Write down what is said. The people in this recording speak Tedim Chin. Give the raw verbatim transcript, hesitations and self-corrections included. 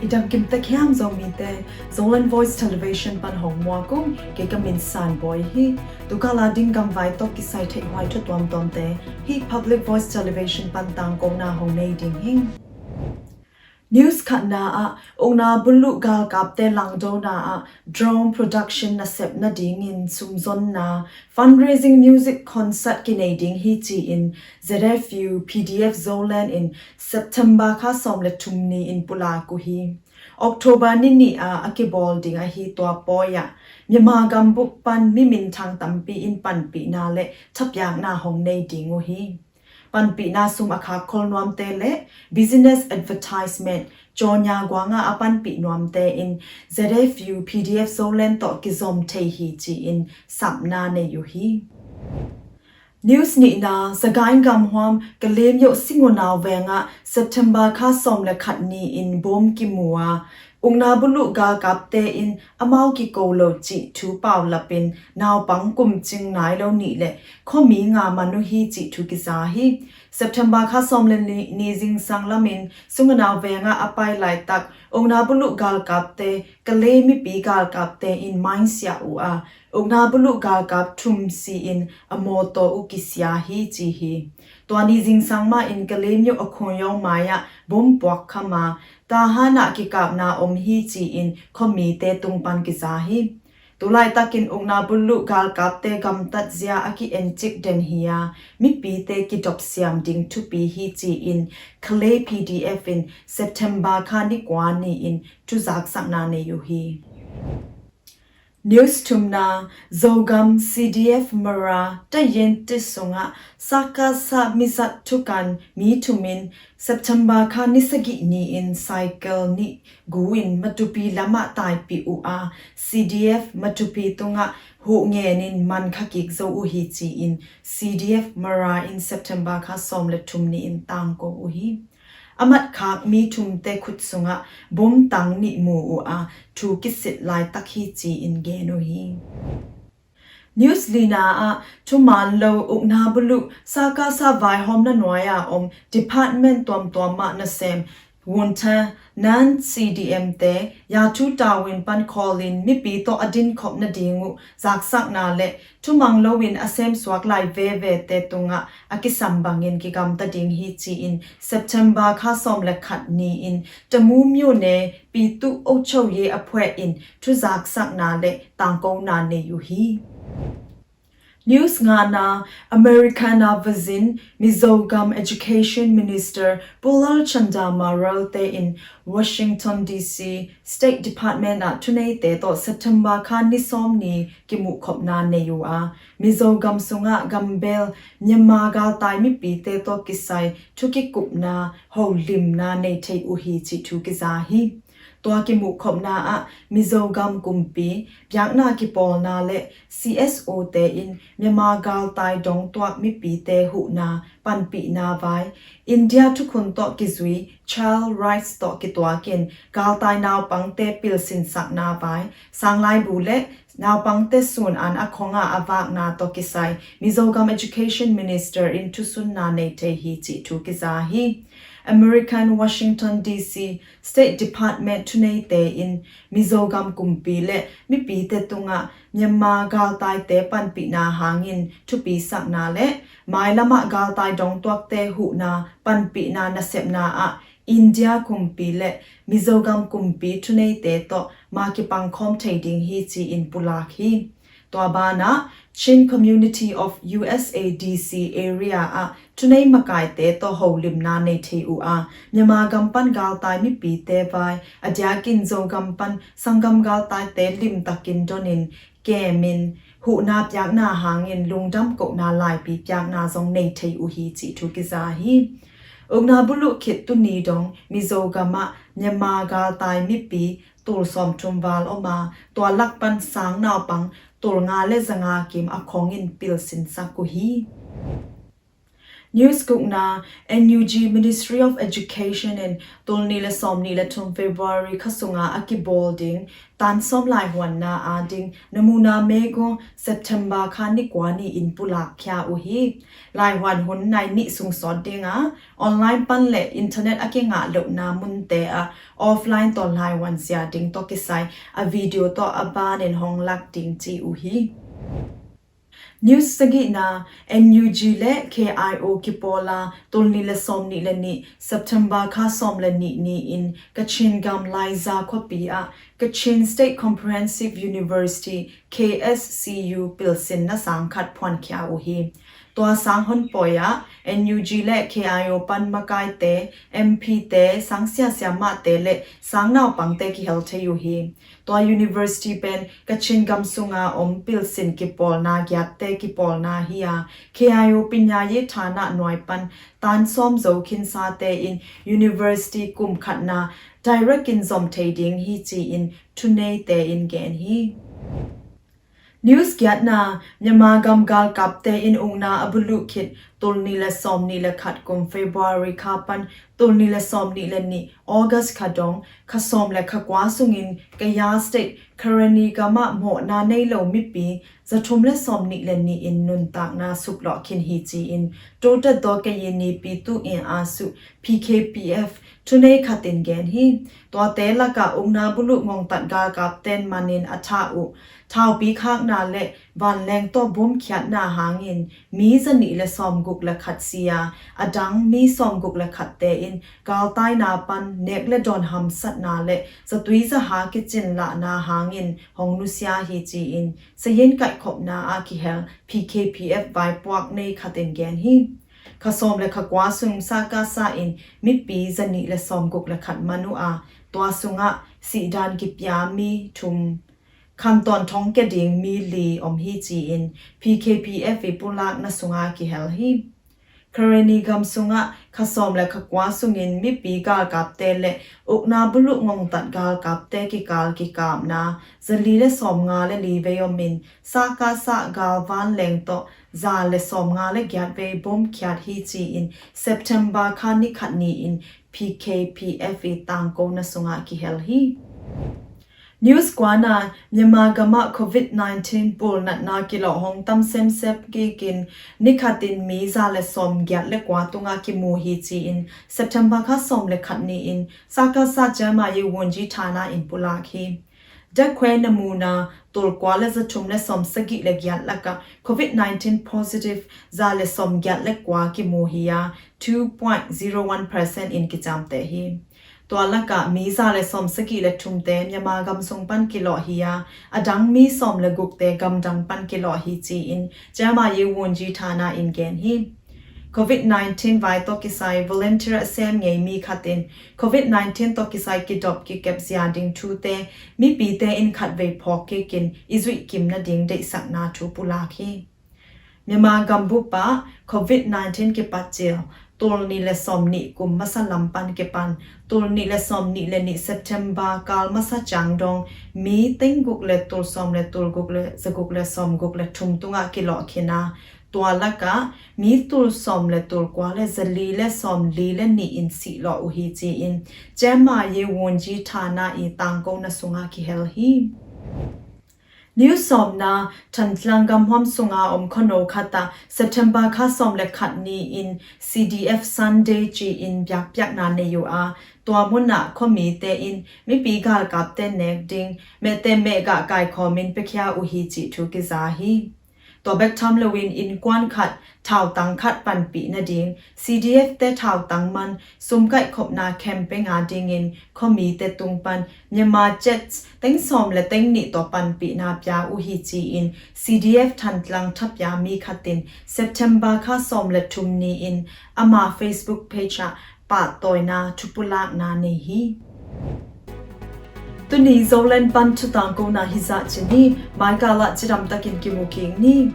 I dam kim tek hiam Zomite, Zoland Voice Television pan hong muak ung, kei ka min San Bawi hi. Tukal a ding gamvai tawh kisai theihhuai thu tuamtuamte hih Public Voice Television pan tangkona hong nei ding hi. News khatna ah, ukna buluh galkapte langdona ah drone production nasep nadingin sumzonna, fundraising music concert kinei ding hi ci-in Z F U P D F Zoland in September kha sawm le thum ni-in pulak uh hi. October ni nih a a kibawl ding ahi tua pawi ah Myanmar gambup pan mi minthang tampi in panpihna le thapiakna hong nei ding uh hi. Panpihna sum a khakkhol nuamte le business advertisement cawnya guanga a panpih nuamte in Z F U P D F Zoland tawh kizom thei hi ci-in sapna nei uh hi. News nihna, Sagaing gamhuam Kalemyo Singunau vengah September kha sawm le khat ni-in bom kimu a, ukna buluh galkapte in amau kiko lo cih thu paulapin naupang kum cing nai lo nih le khuami nga man uh hi cih thu kiza hi. September kha sawm le ni, ni zingsang lamin Sungunau vengah a pai laitak ukna buluh galkapte, Kale mipi galkapte in mine siah uh a, ukna buluh galkap thum si-in a mawtaw uh kisia hi ci hi. Tua ni zingsang mahin Kalemyo a khunyo mai-ah bom puak kham a, Tahan ah kikapna om hi ci-in khuamite tung pan kiza hi. Tulaitakin ukna buluh galkapte gamtatzia a ki-encik den hi a, mipite kidopsiam ding thupi hi ci-in Kale P D F in September kha ni kua ni-in thuzaksakna nei uh hi. News thumna, Zogam C D F Mara tayen ti sungah Sakasa mizat thukan mi thumin September kha ni sagih ni-in cycle nih gu-in Matupi lamah taipih uh a, C D F Matupi tungah huh ngenin man kha kik zo uh hi ci-in C D F Mara in September kha sawm le thum ni-in tangko uh hi. A matkhak mi thumte khut sungah bom tang nih mu uh a, thu kisit laitak hi ci-in gen uh hi. News lina ah, thuman lo ukna buluh Sakasa vaihawmna nuai-a om department tuamtuam ah nasem Wunta Nan C D M te yathu tawin pan khawlin mipi tawh a dinkhop nading uh zaksakna le thumang loin a semsuak lai vevete tungah a kisam bangin kigamta ding hi ci-in September kha sawm le khat ni-in Tamu myone pitu ochauye a phuahin thuzaksakna le tangkona nei uh hi. News ngana, Americana vazin Mizogam Education Minister Pu Lalchanda Maral te in Washington D C State Department ah thuneite tawh September kha ni sawm ni kimuhkhopna nei uh a, Mizogam sungah gambel Myanmar galtai mipite tawh kisai thukikupna holimna nei thei uh hi cih thu kiza hi. Tua kimuhkhopna ah Mizogam kumpi, biakna kipawlna le C S O te in Myanmar galtai dongtuak mipite huhna panpihna vai, India thukhun tawh kizui child rights tawh kituakin galtai naupangte pilsinsakna vai, sanglaibu le naupangte sun an a khonga a vakna tawh kisai Mizogam Education Minister in thusunna nei thei hi cih thu kiza hi. American Washington D C State Department thuneite in Mizogam kumpi le mipite tungah Myanmar galtaite panpihna hangin thupisakna le mailamah galtai dongtuakte huhna panpihna nasepna ah India kumpi le Mizogam kumpi thuneite tawh ma kipangkhawm thei ding hi ci-in pulak hi. Tua banah Chin Community of U S A D C area ah thunei makaite tawh holimna nei thei uh a, Myanmar gam pan galtai mipite vai, a diakin Zogam pan sanggam galtaite limtakin donin kemin huhna piakna hangin lungdam kohna laipi piakna zong nei thei uh hi cih thu kiza hi. Ukna buluh khit tuni dong Mizogam ah Myanmar galtai mipi tul sawmthum val om a, tua lak pan sang naupang tul nga le zanga kim a khongin pilsinsak uh hi. News gukna, N U G Ministry of Education in tul nih le sawm nih le thum February kha sunga a kibawl ding tan sawm laihuanna ading namuna mego September kha ni kua ni-in pulak khia uh hi. Laihuan hun nai nih sung sawt dinga online pan le internet a kingah lohna munte ah offline tawh laihuan zia ding tawh kisai a video tawh a banin hong lak ding ci uh hi. News sagihna, N U G le K I O kipawla tul nih le sawm nih le nih September kha sawm le nih ni-in Kachin gam Laiza khuapi ah Kachin State Comprehensive University, K S C U pilsinna sang khat phuankhia uh hi. Tua sang honpawi ah N U G le K I O pan makaite, M P te, sang siasia mahte le sang naupangte kihel thei uh hi. Tua university pen Kachin gam sunga om pilsin kipawlna giatte kipawlna hi a, K I O pinyayi thana nuai pan tan sawm zo khinsate in university kum khatna direct in zom thei ding hi ci-in thuneite in gen hi. News giatna, Myanmar gam galkapte in ukna a buluh khit tul nih le sawm nih le khat kum February kha pan tul nih le sawm nih le nih August kha dong kha sawm le kha kua sungin Kayah State Karenni gam ah mawhna nei lo mipi za thum le sawm nih le nih in nuntakna suklawh khin hi ci-in Totat Daw Kayi Nipi Tu In A Su P K P F thunei khat in gen hi. Tuate lakah ukna buluh ngongtat galkapten manin a thah uh thaupi khakna le vanleng tawh bom khiatna hangin mi za nih le sawm guk le khat si a, a dang mi sawm guk le khatte in galtaina pan nek le dawn hamsatna le zatui zaha kicin lahna hangin hong nusia hi ci-in sayin kaihkhopna a kihel P K P F vaipuak nei khat in gen hi. Kha sawm le kha kua sung Sakasa in mipi za nih le sawm guk le khat man uh a, tua sungah sihdan kipia mi thum, khantawn thong kia ding mi li om hi ci-in P K P F i pulakna sunga kihel hi. Karenni gam sungah kha sawm le kha kua sungin mipi galkapte le ukna buluh ngongtat galkapte kikal kikapna za li le sawm nga le li vei omin Sakasa galvan leng tawh za le sawm nga le giat vei bom khiat hi ci-in September kha ni khat ni-in P K P F i tangkona sungah kihel hi. News kuana, Myanmar gam ah Covid nineteen pulnatna kilawh hong tam semsem kikin ni khatin mi za le sawm giat le kua tungah kimu hi ci-in September kha sawm le khat ni-in Sakasa Ciamai Wunji thana in pulak hi. Dakhwe namuna tul kua le za thum le sawm sagih le giat lakah Covid nineteen positive za le sawm giat le kua kimu hi a, two point zero one percent in kicamteh hi. Tua lakah mi za le sawm sagih le thumte Myanmar gam sung pan kilawh hi a, a dang mi sawm le gukte gamdang pan kilawh hi ci-in Ciamai Wunji thana in gen hi. Covid nineteen vai tawh kisai volunteer a sem ngei mi khatin Covid nineteen tawh kisai kidop kikep zia ding thute mipite in khatvei phawk kikin i zuih kim nading deihsakna thu pulak hi. Myanmar gambup ah Covid nineteen kipatcil tul nih le sawm nih kum masa lam pan kipan tul nih le sawm nih le nih September kal masa ciang dong mi teng guk le tul sawm le tul guk le za guk le sawm guk le thum tungah kilawh khin a, tua lakah mi tul sawm le tul kua le za li le sawm li le nih in sihlawh uh hi ci-in Ciamai Wunji thana i tangkona sungah kihel hi. News sawmna, Thantlang gamhuam sunga om khuano khat ah September kha sawm le khat ni-in C D F Sunday ci-in biakpiakna nei uh a, tua munah khuamite in mipi galkapte nek ding mehteh mehgah kaikhawmin piakhia uh hi cih thu kiza hi. Tua bek tham loin innkuan khat thautang khat panpih nading C D F te thautang man sum kaihkhopna camp pia dingin khuamite tung pan Myanmar kyat teng sawm le teng nih tawh panpihna pia uh hi ci-in C D F Thantlang thapia mi khatin September kha sawm le thum ni-in ama Facebook page ah pahtawina thupulakna nei hi. Tuni Zoland pan thutangkona hizah ci ni, maikal ah cidamtakin kimu kik ni.